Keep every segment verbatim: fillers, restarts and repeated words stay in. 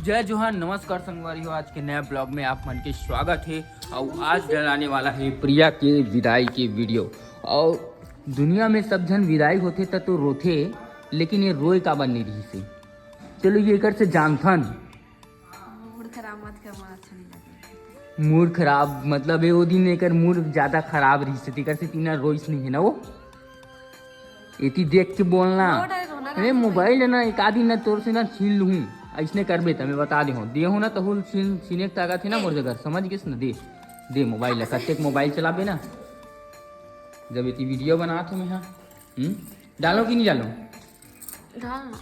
जय जोहार, नमस्कार संगवारी हो, आज के नया ब्लॉग में आप मन के स्वागत हे। अउ आज डलाने वाला हे प्रिया के विदाई के वीडियो। अउ दुनिया में सब झन विदाई होथे त तो रोथे, लेकिन ये रोए काबर नहीं रहिस हे? चलो ये एकर से जानथन। मूड खराब मत कर, मन अच्छा नहीं लगे। मूड खराब मतलब ये वो दिन एकर मूड ज्यादा खराब रहिस हे, तेकर से तीना रोइस नहीं हे ना वो। एती देख के बोलना। रो डरे, रोना अरे नहीं मोबाइल हे ना, एक आधी ना तोर से ना छीन लूहूं। अइसने करबे त मैं बता दे हूं, दे हूं ना तहूल छीन, छीने के ताकत हे ना मोर जगह, समझ गेस ना? दे, दे मोबाइल ला, कतेक मोबाइल चलाबे ना। जब एती वीडियो बनात हूं मैं, हाँ। हम्म? डालो कि नहीं डालो? डाल ना।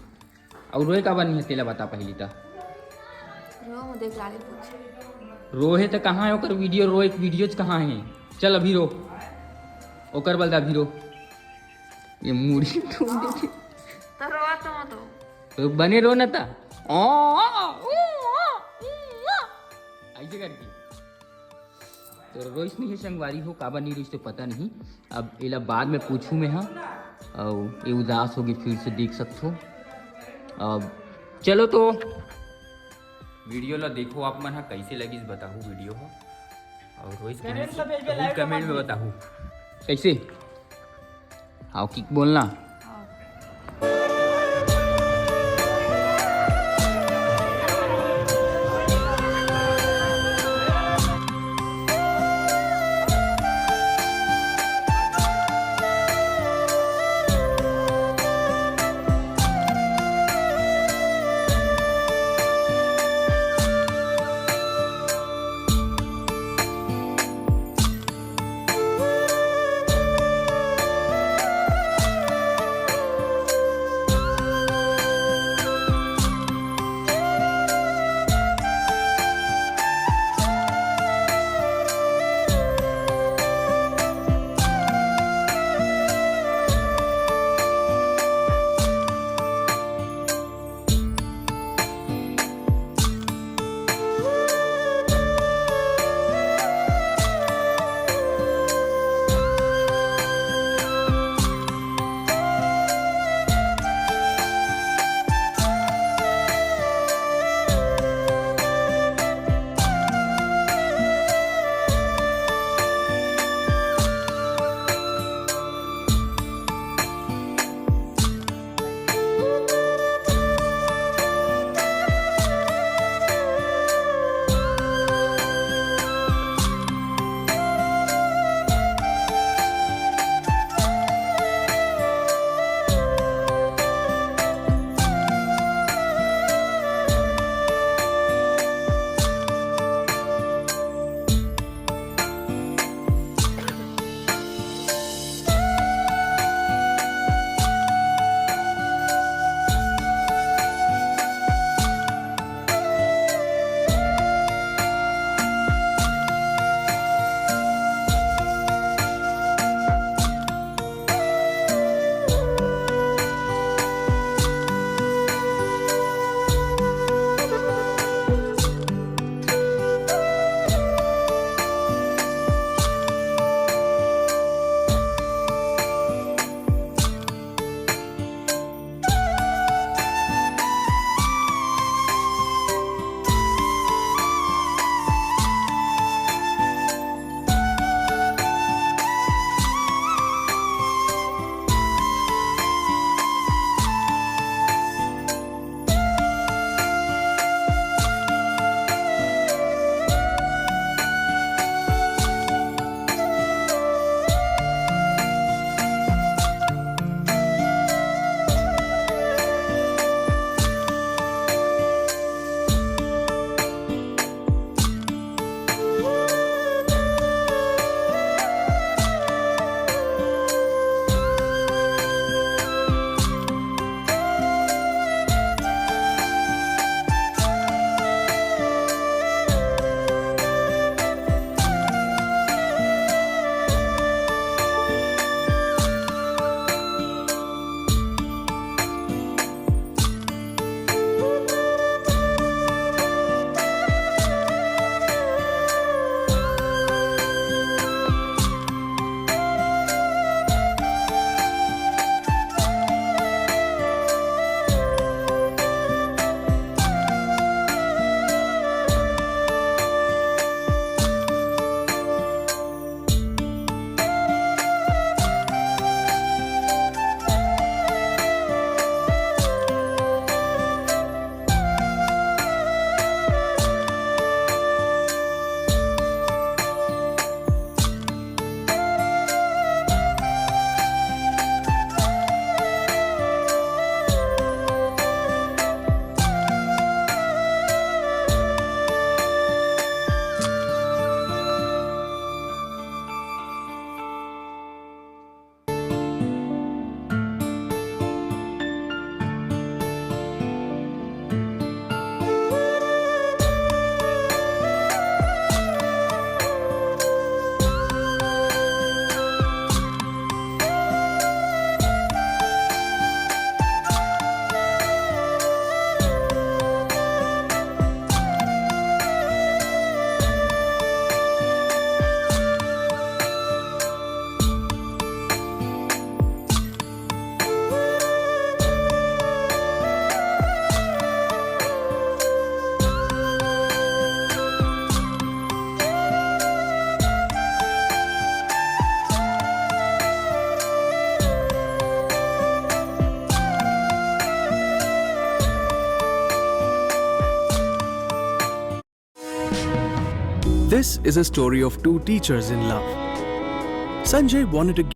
अउ रोए काबर नहीं हे, तेला बता पहिली त। रो, मैं देख लाली पूछ। रोहे त कहाँ हे ओकर वीडियो? रोए के वीडियो कहाँ हे? चल अभी रो, ओकर बल दा अभी रो। ये मुड़ी ठोक देथे। तो रोवा तो मत हो। तो बने रो ना ता। ओ, ओ, ओ, ओ, ओ। ऐसे करके। तो रोइस नहीं हे संगवारी हो, काबर नहीं रोइस तो पता नहीं। अब एला बाद में पूछूं मैं, हाँ। अउ ये उदास होगी फिर से, देख सकथो। अब चलो तो वीडियो ला देखो आप मन हा, कैसे लगिस बताहू वीडियो हा। अउ रोइस कमेंट ला भेजबे, जरूर लाइव कमेंट में कमेंट। बताहू। कैसे? हाउ किक बोलना। This is a story of two teachers in love. Sanjay wanted a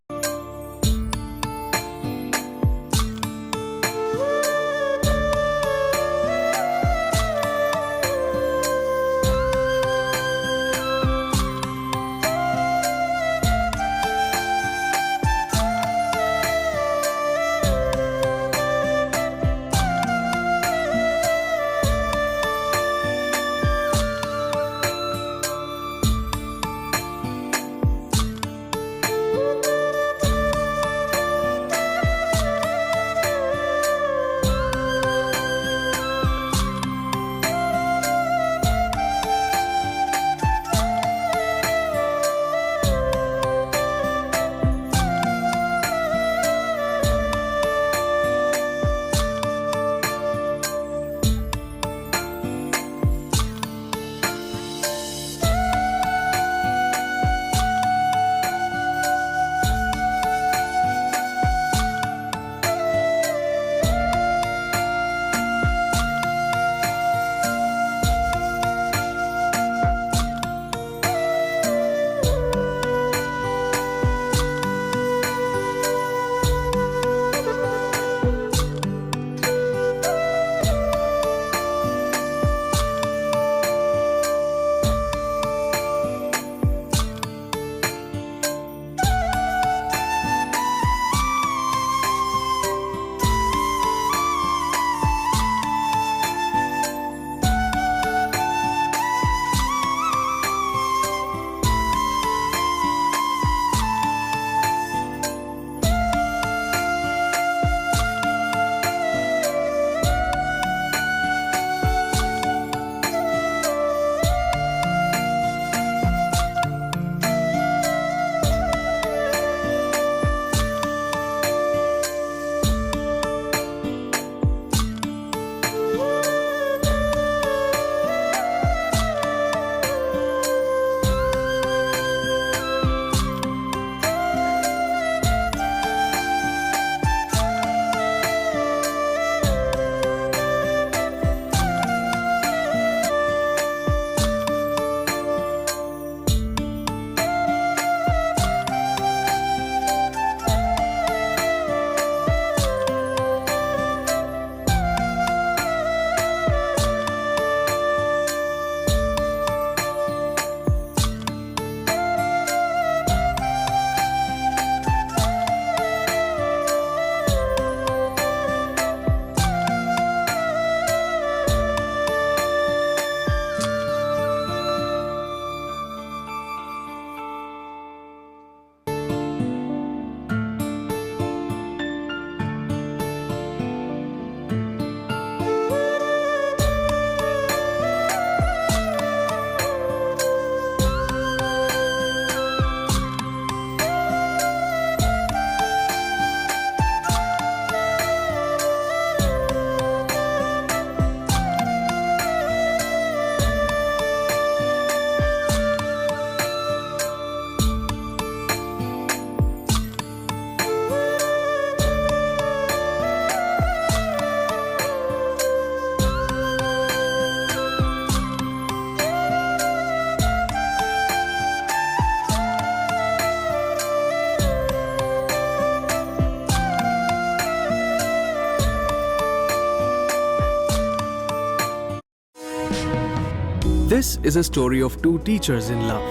This is a story of two teachers in love.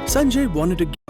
Sanjay wanted to